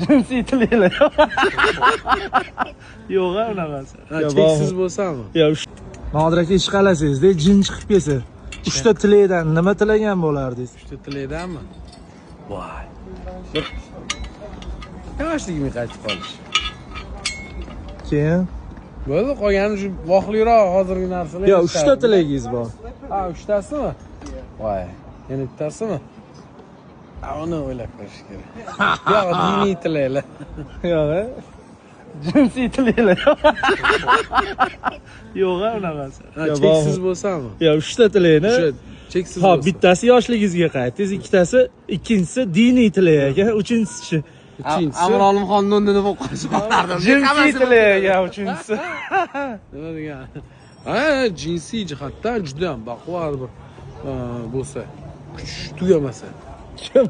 Jinsiy tilaklar. Yo'q, a unaqasi. Ha, cheksiz bo'lsami? Yo, Nodir aka, ish qalasizda jin chiqib kelsa, uchta tilakdan nima tilagan bo'lardingiz? Uchta tilakdanmi? Voy. Bir yoshligimga qaytib qolish. Keyin? Bo'ldi, qolgani shu voqliroq hozirgi narsalar. Yo, uchta tilagingiz bor. Ha, uchtasimi? Voy, yana bittasimi? Ha, uni o'ylab ko'rish kerak. Yo'q, diniy tilaklar. Yo'q, a? Jinsiy tilaklar. Yo'q, a unaqasi. Ha, cheksiz bo'lsami? Yo, uchta tilakni. O'sha cheksiz Ha, bo'lsa. Bittasi yoshligingizga qaytdingiz, ikkitasi, ikkinchisi diniy tilak ekan, uchinchisi? Uchinchisi. Amir Olimxonni o'rnini bo'lib qolish xohlardim. Jinsiy tilak ekan uchinchisi. Nima degan? Ha, jinsiy jihatdan juda ham baquvvat bir bo'lsa, kuch tugamasa. Kim?